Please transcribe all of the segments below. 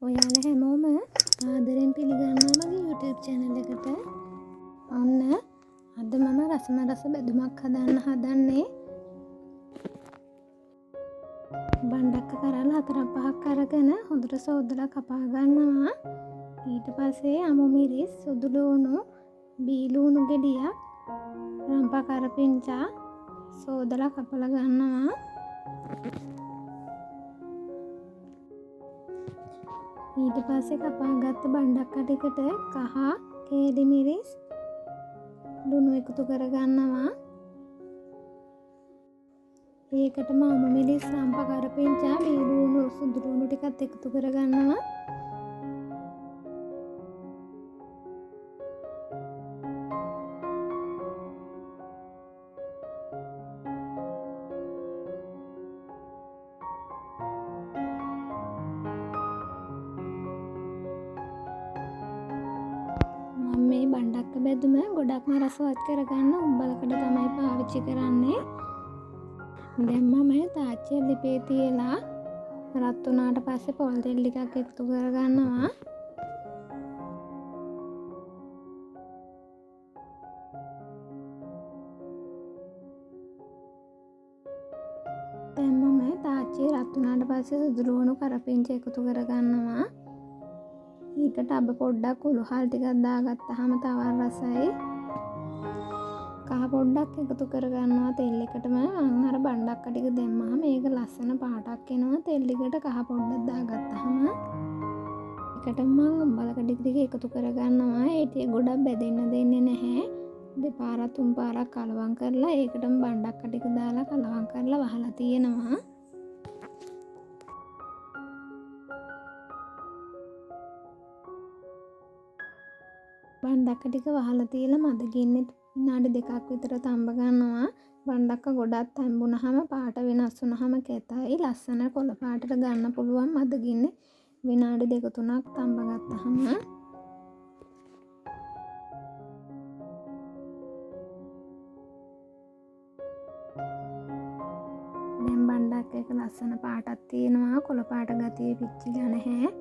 ඔයාලා හැමෝම ආදරෙන් පිළිගන්නවා මගේ YouTube channel එකට. ඔන්න අද මම රසම රස බැදුමක් හදන්න හදන්නේ. බණ්ඩක්ක කරල් හතරක් පහක් අරගෙන හොඳට සෝදලා කපා ගන්නවා. ඊට පස්සේ අමු මිරිස්, සුදු ලුණු, බී ලුණු ගෙඩියක්, රම්පා කරපිංචා සෝදලා කපලා ගන්නවා. ඊට පස්සේ කපාගත්ත බණ්ඩක්ක ටිකට කහ, කේලි මිරිස්, ලුණු එකතු කරගන්නවා. ඒකටම අමු මිරිස්, රම්පා කරපිංචා, බී ලුණු, සුදු ලුණු ටිකත් එකතු කරගන්නවා. මේ බණ්ඩක්ක බැදුම ගොඩක්ම රසවත් කරගන්න උම්බලකඩ තමයි පාවිච්චි කරන්නේ. දැන් මම තාච්චිය ලිපේ තියලා රත් වුණාට පස්සේ පොල් තෙල් ටිකක් එකතු කරගන්නවා. දැන් මම තාච්චිය රත් වුණාට පස්සේ සුදු ලුණු කරපිංච එකතු කරගන්නවා. ඒකට අබ පොඩ්ඩක් කුළුහල් ටිකක් දාගත්තාම තවත් රසයි. කහ පොඩ්ඩක් එකතු කරගන්නවා තෙල් එකටම. මං අර බණ්ඩක්ක ටික දැම්මහම ඒක ලස්සන පාටක් එනවා තෙල් එකට කහ පොඩ්ඩක් දාගත්තාම. ඒකට මං උම්බලක ටික ටික එකතු කරගන්නවා. ඒ ටික ගොඩක් බැදෙන්න දෙන්නේ නැහැ. දෙපාරක් තුන් පාරක් කලවම් කරලා ඒකටම බණ්ඩක්ක ටික දාලා කලවම් කරලා වහලා තියෙනවා. බණ්ඩක්ක ටික වහලා තියලා මද ගින්නේ විනාඩි දෙකක් විතර තඹ ගන්නවා. බණ්ඩක්ක ගොඩක් තැඹුනහම පාට වෙනස් වුනහම කැතයි. ලස්සන කොළ පාටට ගන්න පුළුවන් මද ගින්නේ විනාඩි දෙක තුනක් තඹ ගත්තහම. දැන් බණ්ඩක්ක එක ලස්සන පාටක් තියෙනවා. කොළ පාට ගතිය පිච්චිලා නැහැ.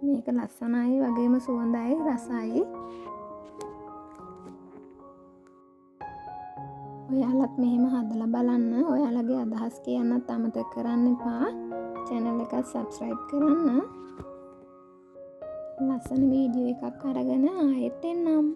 මේක ලස්සනයි වගේම සුවඳයි රසයි. ඔයාලත් මෙහෙම හදලා බලන්න. ඔයාලගේ අදහස් කියන්නත් අමතක කරන්න එපා. චැනල් එකත් සබ්ස්ක්‍රයිබ් කරන්න. ලස්සන වීඩියෝ එකක් අරගෙන ආයෙත් එන්නම්.